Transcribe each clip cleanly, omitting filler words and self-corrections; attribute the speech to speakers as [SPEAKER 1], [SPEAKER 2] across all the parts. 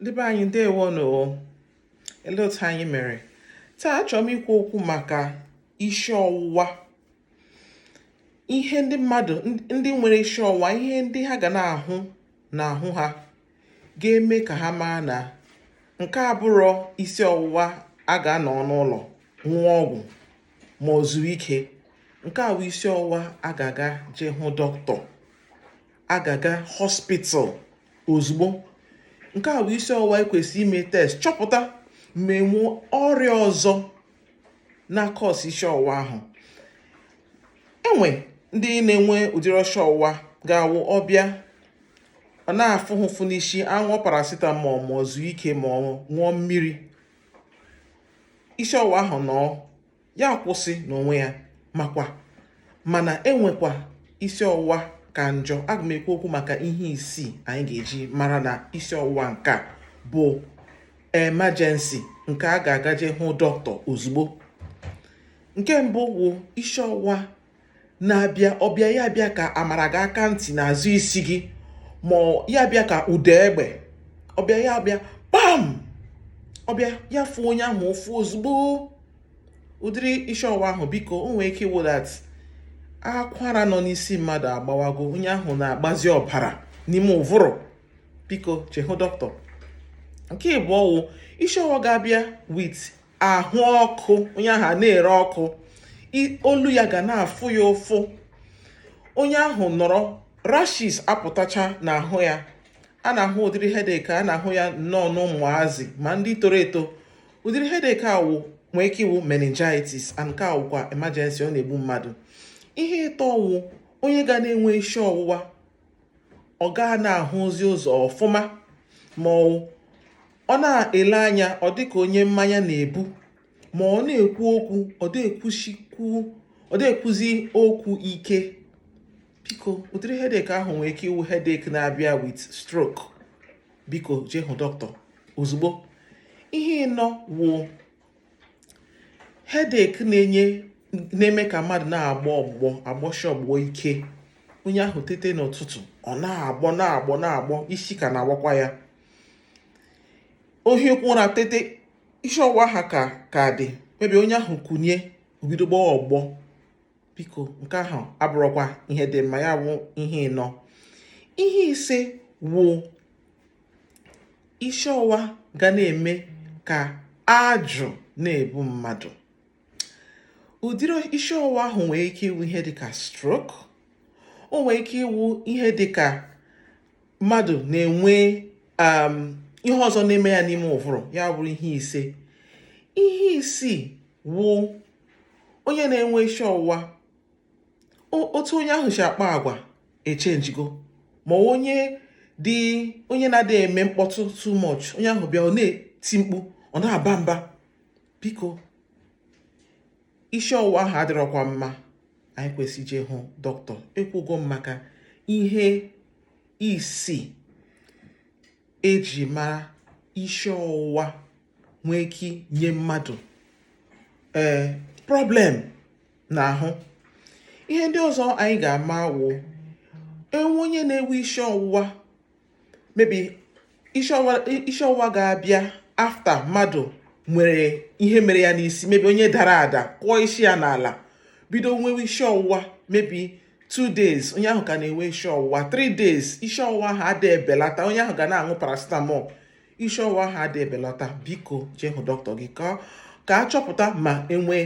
[SPEAKER 1] Ndị be anyị, ndewonụ. Olee otu anyị mere taa? Achọrọ m ikwu okwu maka isi ọwụwa, ihe ndị mmadụ ndị nwere isi ọwụwa, ihe ndị ha ga na-ahụ n'ahụ ha ga-eme ka ha maa na nke a abụrọ isi ọwụwa a ga-anọ n'ụlọ ṅụọ ọgwụ ma ọ zuo ike. Nke a bụ isi ọwụwa a ga-aga jee hụ dọkịta, a ga-aga hospital ozugbo. Nke a bụ isi ọwụwa ekwesị ime test, chọpụta ma enwe ọrịa ọzọ na-cause isi ọwụwa ahụ. Enwe ndị na-enwe ụdịrị isi ọwụwa ga-awụ ọbịa, ọ na-afụ ha ụfụ n'isi, aṅụọ paracetamol ma ọ zuo ike ma ọ ṅụọ mmiri, isi ọwụwa ahụ nọọ ya kwụsị n'onwe ya. Makwa mana enwekwa isi ọwụwa ka njọ. Aga m ekwu okwu maka ihe isii anyị ga-eji mara na isi ọwụwa nke a bụ emergency, nke a ga-agaje hụ dọkịta ozugbo. Nke mbụ wụ isi ọwụwa na-abịa, ọbịa ya bịa ka amara gị aka ntị n'azụ isi gị, ma ya bịa ka ụda egbe, ọbịa ya bịa kpam, ọbịa ya fụ onye ahụ ụfụ ozugbo. Ụdịrị isi ọwụwa ahụ, biko, o nwere ike ịwụ that akwara nọ n'isi mmadụ agbawago, onye ahụ na-agbazi ọbara n'ime ụvụrụ. Biko, jee hụ dọkịta. Nke ịbụọ wụ isi ọwụwa ga-abịa with ahụ ọkụ, onye ahụ a na-ere ọkụ, olu ya ga na-afụ ya ụfụ, onye ahụ nọrọ rashes apụtacha n'ahụ ya. A na-ahụ ụdịrị headache a na-ahụ ya nnọọ n'ụmụazị ma ndị toro eto. Ụdịrị headache a wụ nwee ike ịwụ meningitis, and nke a wụkwa emergency, ọ na-egbu mmadụ. Ihe ịtọ wụ onye ga na-enwe isi ọwụwa, ọ gaa na-ahụzi ụzọ ọfụma, ma ọ na-ele anya ọ dịka onye mmanya na-ebu, ma ọ na-ekwu okwu ọ dị-ekwuzi okwu ike. Biko, ụdịrị headache ahụ nwere ike ịwụ headache na-abịa with stroke. Biko, jee hụ dọkịta ozugbo. Ihe ịnọ wụ headache na-enye na-eme ka mmadụ na-agbọ ọgbụgbọ, agbọshi ọgbụgbọ ike. Onye ahụ tete n'ụtụtụ, ọ na-agbọ, na-agbọ, na-agbọ, isi ka na-agbakwa ya. Ohi ụkwụ ụra tete, isi ọwụwa ha ka dị maybe onye ahụ kunye, obido gbọọ ọgbọ. Biko, nke ahụ abụrụkwa ihe dị mma. Ya bụ ihe ịnọ. Ihe ise wụ isi ọwụwa ga na-eme ka ajụ na-ebu mmadụ. Ụdịrị isi ọwụwa ahụ nwere ike ịwụ ihe dịka stroke, o nwere ike ịwụ ihe dịka mmadụ na-enwe ihe ọzọ na-eme ya n'ime ụvụrụ. Ya bụrụ ihe ise. Ihe isii wụ onye na-enwe isi ọwụwa, otu onye ahụ si akpa agwa echenjigo, ma onye dị onye na-adịghị eme mkpọtụ too much, onye ahụ bịa, ọ na-eti mkpu, ọ na-aba mba. Biko, isi ọwụwa ahụ adịrọkwa mma, anyị kwesị ije hụ dọkịta. Ekwugo m maka ihe isii eji mara isi ọwụwa nwee ike nye mmadụ problem n'ahụ. Ihe ndị ọzọ anyị ga-ama wụ enwe onye na-enwe isi ọwụwa, maybe isi ọwụwa ga-abịa after mmadụ nwere ihe mere ya n'isi, maybe onye dara ada kụọ isi ya n'ala, bido nwewe isi ọwụwa, maybe 2 days onye ahụ ka na-enwe isi ọwụwa, 3 days isi ọwụwa ahụ adịghị ebelata, onye ahụ ga na-aṅụ paracetamol, isi ọwụwa ahụ adịghị ebelata. Biko, jee hụ dọkịta gị ka a chọpụta ma enwee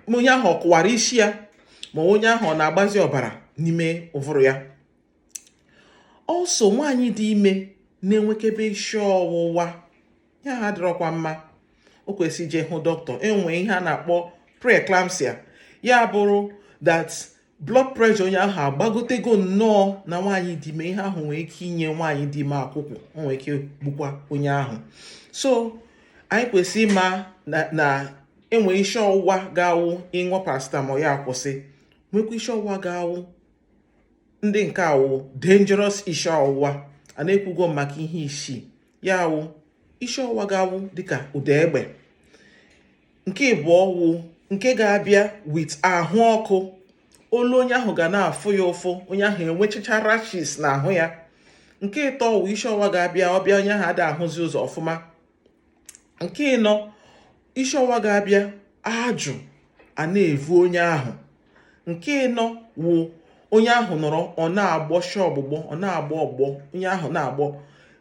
[SPEAKER 1] ma onye ahụ ọ kụwara isi ya, ma onye ahụ ọ na-agbazi ọbara n'ime ụvụrụ ya. Also, nwaanyị dị ime na-enwekebe isi ọwụwa ya ha adịrọkwa mma, o kwesị ije hụ dọkịta. Enwe ihe a na-akpọ preeclampsia, ya bụrụ that blood pressure onye ahụ agbagotego nnọọ na nwaanyị dị ime. Ihe ahụ nwere ike inye nwaanyị dị ime akwụkwụ, o nwere ike gbukwa onye ahụ. So anyị kwesịrị ịma na enwe isi ọwụwa ga-awụ ịṅụọ paracetamol ya akwụsị, nwekwa isi ọwụwa ga-awụ ndị nke awụ dangerous isi ọwụwa. A na-ekwugo maka ihe isii, ya wụ isi ọwụwa ga-awụ dịka ụda egbe. Nke ịbụọ wụ nke ga-abịa with ahụ ọkụ, olu onye ahụ ga na-afụ ya ụfụ, onye ahụ enwechacha rashes n'ahụ ya. Nke ịtọ wụ isi ọwụwa ga-abịa, ọ bịa, onye ahụ ada ahụzi ụzọ ọfụma. Nke ịnọ, isi ọwụwa ga-abịa, ajụ a na-evu onye ahụ. Nke ịnọ wụ onye ahụ nọrọ, ọ na-agbọchi ọgbụgbọ, ọ na-agbọ ọgbọ, onye ahụ na-agbọ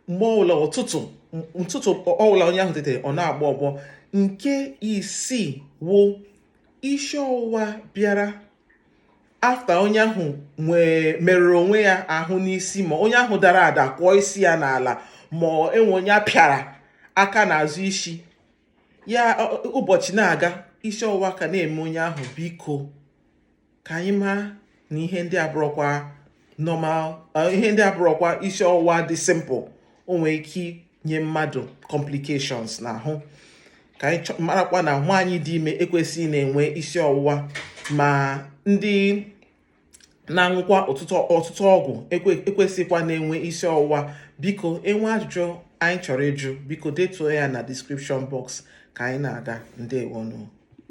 [SPEAKER 1] mgbe ọbụla, ụtụtụ ụtụtụ ọbụla onye ahụ tetere, ọ na-agbọ ọgbọ. Nke isii wụ isi ọwụwa bịara after onye ahụ nwee merụrụ onwe ya ahụ n'isi, ma onye ahụ dara ada kụọ isi ya n'ala, ma enwe onye a pịara aka n'azụ isi ya. Ụbọchị na-aga, isi ọwụwa ka na-eme onye ahụ. Biko, ka anyị maa na ihe ndị abụrụkwa normal, ihe ndị abụrụkwa isi ọwụwa dị simple. O nwere ike nye mmadụ complications n'ahụ. Ka anyị marakwa na nwaanyị dị ime ekwesịghị na-enwe isi ọwụwa, ma ndị na-aṅụkwa ọtụtụ ọtụtụ ọgwụ ekwesịghịkwa na-enwe isi ọwụwa. Biko, enwe ajụjụ anyị chọrọ ịjụ, biko detuo ya na description box ka anyị na-aga. Ndewonu.